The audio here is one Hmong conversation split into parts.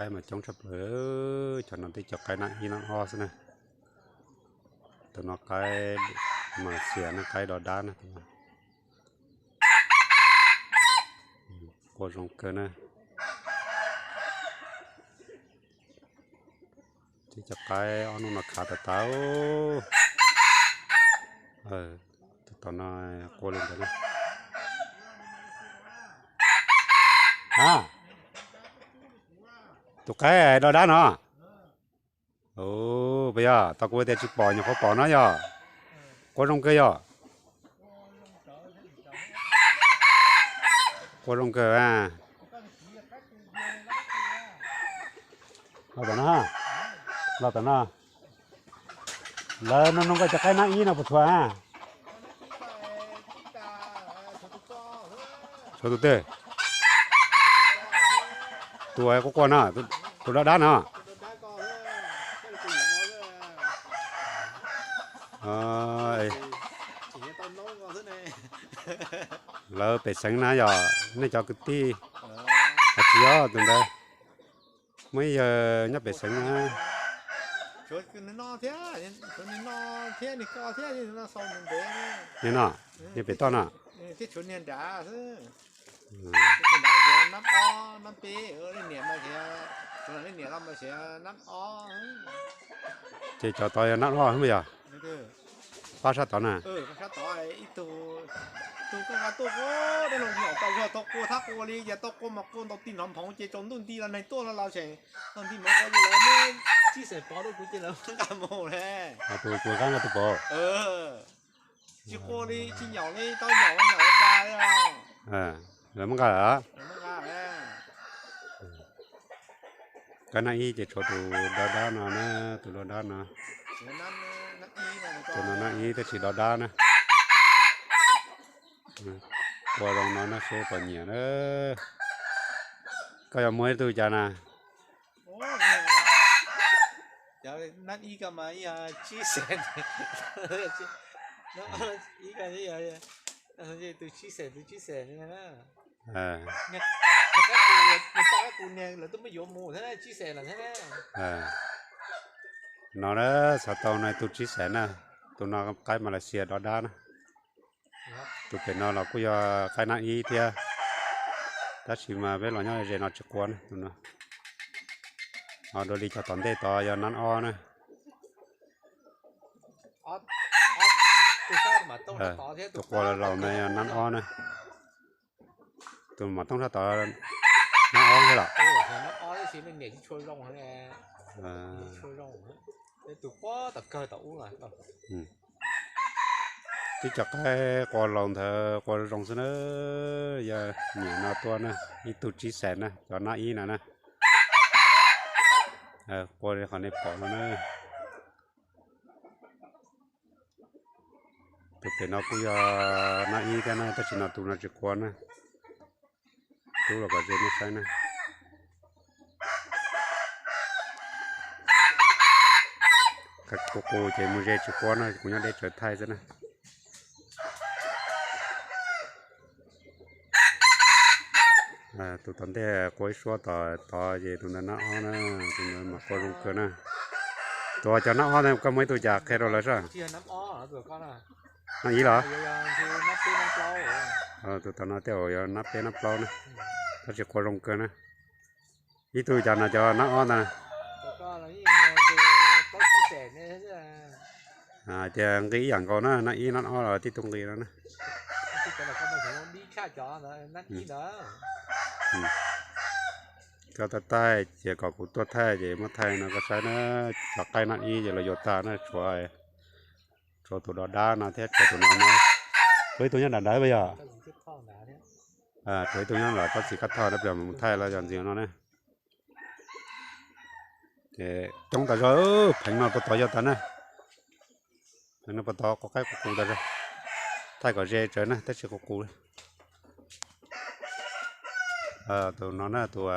Qaib mas coob tshaj plaws, cov no twb cov qaib nab ib nab ob xwb na. Tus no qaib Malaysia na, qaib dov dab na. Qua zoo kawg na. Twb cov qaib ob hnub no khav tas tas. Tus tom no qua li ntawd na. A, tus qaib dov dab no. Puas yog? Tau kuv tias tsis pom, nyuam qhuav pom no yog. Qua zoo kawg yog. Qua zoo kawg. Los tom no, los tom no. Lawv no nug koj cov qaib nab ib no puas tshuav a? Tshuav tus twg? Tus qua qua no, tus dov dab no. Lawv pem xeev na yog nej cov kwv tij. Hais tsis yog tus ntawd, muaj ib yawg nyob pem xeev na. Nim no, nim pem toj no. Ces cov tod yog nab ob mas yog? Pab sab tod na. Tau qua thab qua li, yog tau qua mas qua ntaus ti hnov nphoov ces tsaus ntuj nti los neeg tuaj no los tseem nti mus ua ces lawv muab tsib xeem pov rau kuv ces lawv nqa mus le. Tus qua nqa tus pov. Tsis qua li, tsis nyaum li, tau nyaum nyaum tas li. Lawv muab nqa lawm. Kab nab ib ces tshuav tus dov dab no na, tus dov dab no. Tus no nab ib tab sis dov dab na. Qua zoo no na seb puas nyiam na. Koj yog muaj ib tug cas na? Nab ib ko mas yog tsib xees, ib ko tus tsib xees, tus tsib xees na. Nws tau qab kuv niag lawv twb muab yuav mus thiab na, tsib xees lawm thiab na. No na, xav tau no tus tsib xees na, tus no qaib Malaysia dov dab na. Tus pem no los kuj yog qaib nab ib thiab, tab sis mas peb los nyob ze no tsis qua na tus no. Ho dua li cov tom ntej tod yog nab ob na. Tus qua laus ntawd yog nab ob na. Tus mam tooj sab tod nab ob thiab los? Twb cov qaib qua laus ntawd qua zoo xwb na, yog niam no tuaj na, ib tug tsib xees na, cov nab ib no na. Qua li qhov nej pom no na. Tus pem no kuj yog nab ib thiab na, tab sis no tus no tsis qua na. Rub los kom ze nej saib na. Kuv qus ces mus ze tsis qua na, kuv nyob deb tsawv thaij xwb na. Tus tom ntej qua ib suab tom tod ces tus ntawd nab ob na, tus ntawd mas qua zoo kawg na. Tus cov nab ob na koj muaj ib tug cas qhia rau lawv saib. Nab ib los? Tus tom no tej zaum yog nab peb nab plaub na, tab sis qua zoo kawg na. Ib tug cas no cov nab ob ntag. Hais tias nqi ib yam nkaus na, nab ib nab ob los tib tug nqi no na. Koj thaij thaij ces kom kuv tuaj thaij ces muab thaij no koj saib na. Cov qaib nab ib ces los yuav tag na, tshuav, tshuav tus dov dab no thiab tshuav tus no na. Tshuav ib tug nyob nram ntawd puas yog? Tshuav ib tug nyob nram tsob txiv kab thoj na, peb mus thaij los yog ntxiv no na. Ces coob tas zog, pheev no puag tod yog tas na. Pheev no puag tod quav qaib quav qus tas zog. Thaij kom ze tsawv na, tab sis quav qus. Tus no na, tus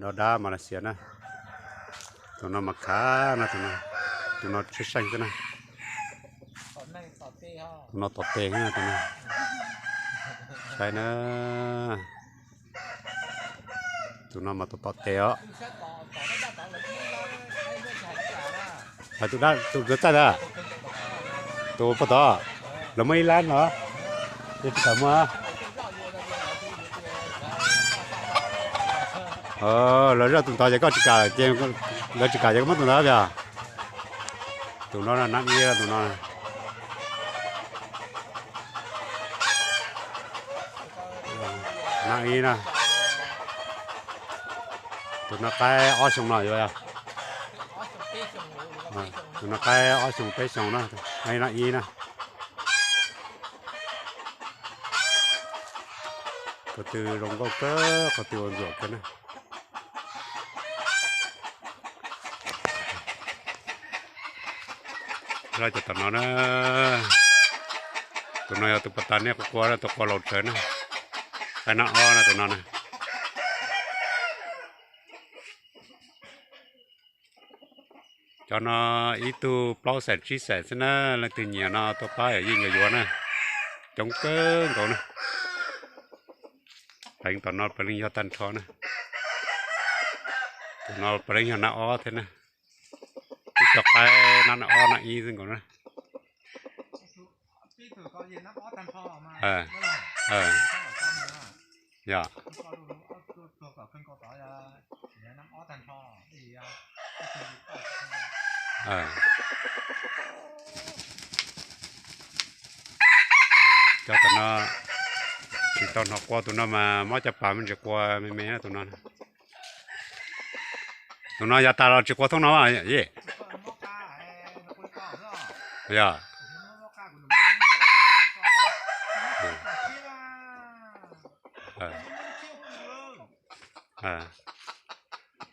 dov dab Malaysia na. Tus no mas khav na, tus no tshwj seej xwb na. Tus no tom tes na, tus no. Saib na. Tus no mas tus tom tes os. Tus dab tus txaij ntag. Tus poj tod, lawv muaj ib lab no. Ces tsis kam muag. Lawv zaj tus ntawd ces koj tsis kam, lawv tsis kam ces koj muab tus ntawd pia. Tus no nab ib tus no. Nab ib na. Tus no qaib ob xyoo no yuav, tus no qaib ob xyoo peb xyoo na, nab ib na. Qhov twg zoo nkauj kawg, qhov twg ua ntxuam kawg na. Lawv cov tom no na, tus no yog tus pas tas nej quaj quaj, tus qua laus tsawv na, qaib nab ob na tus no na. Cov no ib tug plaub xees tsib xees xwb na, leej twg nyiam no tuaj pab yawm yij nkawd yuav na, coob kawg nkaus na. Pleev tom no pleev yog tag nrho na, tom no pleev yog nab ob thiab na, ib co qaib nab ob nab ib xwb nkaus na. Yog, cov tom no tsis tau hnov qua, tus no mas mob cov pas me ntsis qua me me tus no. Tus no yav tas los tsis qua thooj no yej. Yog,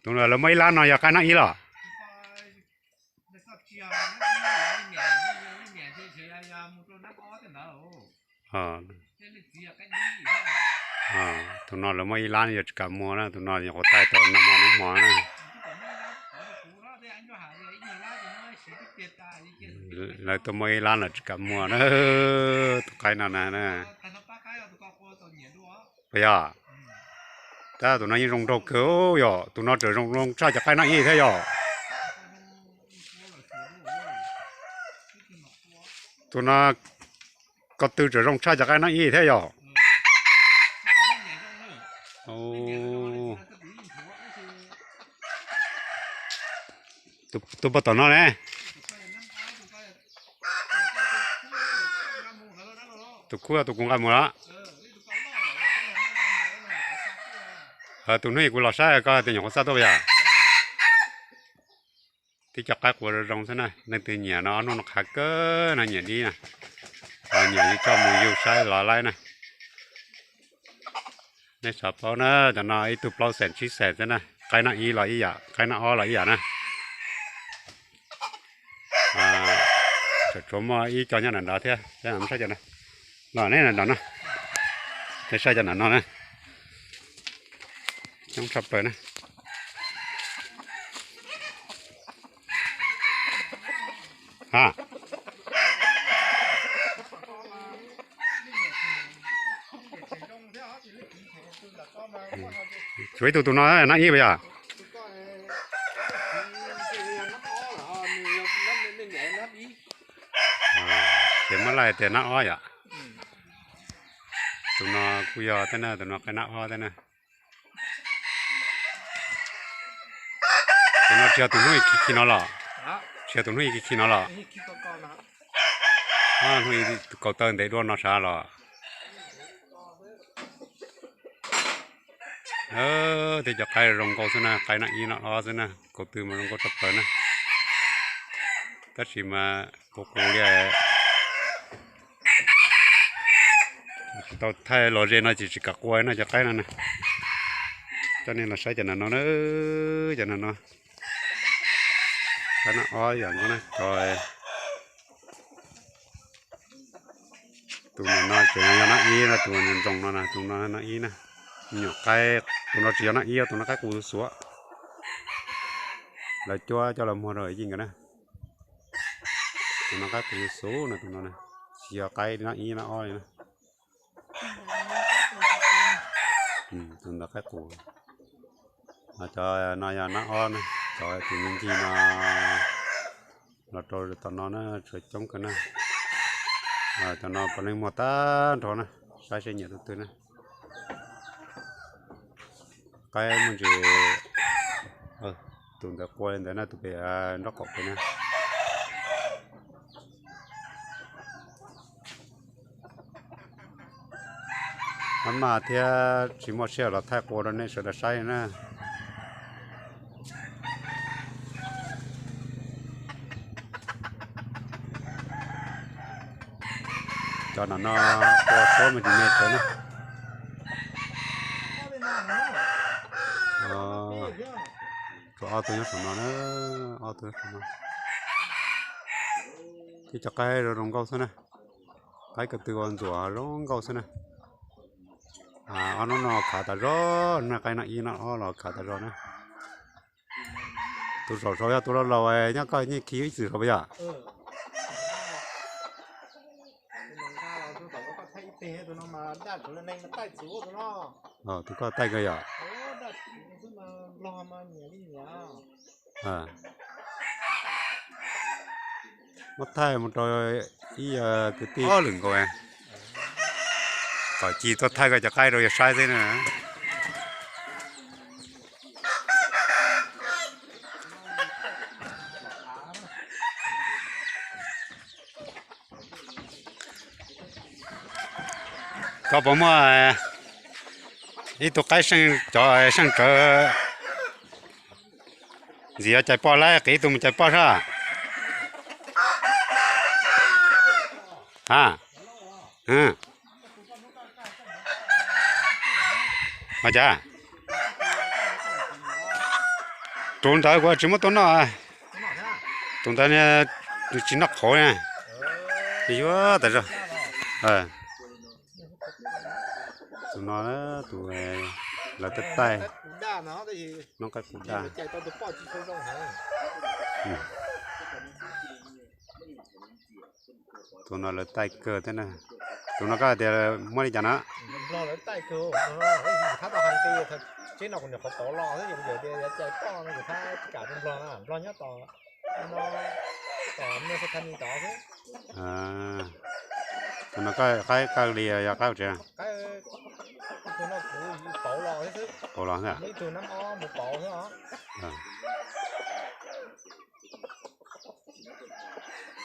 tus no lawv muaj ib lab no yog qaib nab ib los? Tus no lawv muaj ib lab no yog tsis kam muag na, tus no nyuam qhuav taij tau nag hmo nag hmo na. Lawv tuaj muaj ib lab lawm tsis kam muag na, tus qaib no na. Puas yog? Tab tus no yeej zoo nraug kawg yog, tus no tseem zoo zoo tshaj cov qaib nab ib thiab yog. Tus no ko tw tseem zoo tshaj cov qaib nab ib thiab yog. Tus poj tom no ne, tus khub tus kuv nqa mus lawm. Tus hnub kuv los saib koj tias nyuam qhuav xa tuaj yom. Tib co qaib qua zoo zoo xwb na, leej twg nyiam no ob hnub no qhav kawg no nyiam dib na, nyiam li coj mus yug saib los laib na. Nej xav paub na, cov no ib tug plaub xees tsib xees xwb na, qaib nab ib los ib yam, qaib nab ob los ib yam na. Tseem tshuav muaj ib co nyob nram nrad thiab, saib cov no, los neb nram no, nej saib cov nram no na, coob tshaj plaws na. Tshuav ib tug tus no nab ib puas yog? Ces muab laij tias nab ob yom. Tus no kuj yog thiab na, tus no qaib nab ob thiab na. Tus no tsis yog tus hnub ib khi khi no los? Tsis yog tus hnub ib khi khi no los? Hnub ib kaus taw ntev dua no sav los? Tej cov qaib zoo nkauj xwb na, qaib nab ib nab ob xwb na, kaus tw mas zoo nkauj tshaj plaws na. Tab sis mas kuv kuv li tsis tau thaij los ze no ces tsis kam qua no cov qaib no na. Coj nej los saib cov no no, cov no no, qaib nab ob yam no na. Tus no no tseem yog nab ib na, tus ntsoos no na, tus no nab ib na. Nyuam qaib, tus no tsis yog nab ib, tus no qaib qus xuav. Lawv cuab coj los muag rau yij nkawd na. Tus no qaib qus xuav na, tus no tsis yog qaib nab ib nab ob li na. Tus ntawd qaib qus. Cov no yog nab ob na, cov tus ncig ncig no los rau tom no na, tshuav coob kawg na. Cov no puav leej muaj tag nrho na, saib seb nyiam tus twg na. Qaib muaj ntsis, tus ntawd qua li ntawd na, tus pem nraub qaum pem na. Maj maj thiab tsis muaj sij hawm los thaij qua rau nej sawv daws saib na. Cov no no qua suab me tus me tsawv na. Tshuav ob tug nyob saum no na, ob tug nyob saum no. Tib cov qaib zoo zoo nkauj xwb na. Qaib ko tw ua ntxuam zoo nkauj xwb na. Ob hnub no khav tas zog na, qaib no ib no ob los khav tas zog na. Tus saum saud yog tus laus laus nyob koj nyiaj khi ib txwm saud puas yog? Tus koj taij kawg yog? Muab thaij mus rau ib kwv tij ob lwm nkaus, kom ci tuaj thaij koj cov qaib rau yawg saib xwb na. Koj puas muaj ib tug qaib seej, cov seej tsawv ntxiv yuav cais poj lawm, qiv ib tug mus cais poj sab. A, ua cas? Tus ntawd kuv tsis muab tua noj. Tus ntawd tsis noj qhauv na. Yuav tas zog. Tus no tus lawv taij taij, noob qaib qus daj. Tus no lawv taij kawg thiab na. Tus no koj hais tias muaj li cas na? Tus no qaib kawg li yog qaib tsev? Pauv los xwb.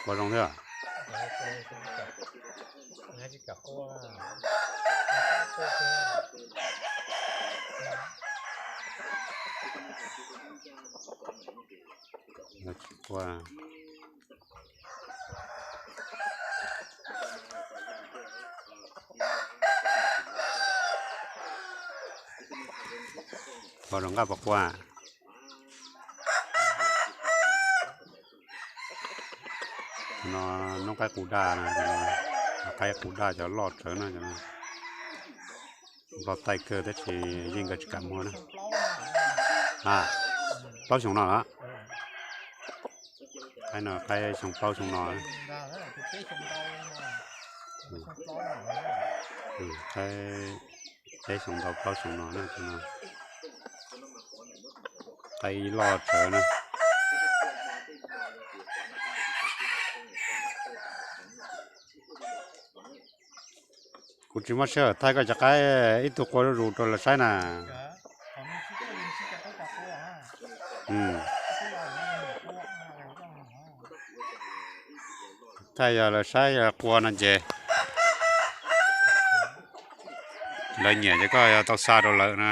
Qua zoo thiab. Qua. Qua zoo nqaj puas qua? No noob qaib qus daj na, qaib qus daj cov loj tsawv na. Nplog taij kawg tab sis yeej nkawd tsis kam muag na. A, plaub xyoo no los? Qaib no qaib xyoo plaub xyoo no. Qaib peb xyoo ntau plaub xyoo no na. Qaib loj tsawv na. Kuv tsis muaj sij hawm thaij koj cov qaib, ib tug qua zuj zus rau lawv saib na. Thaij yog lawv saib qua no ces lawv nyiam ces koj yog tau xa rau lawv na.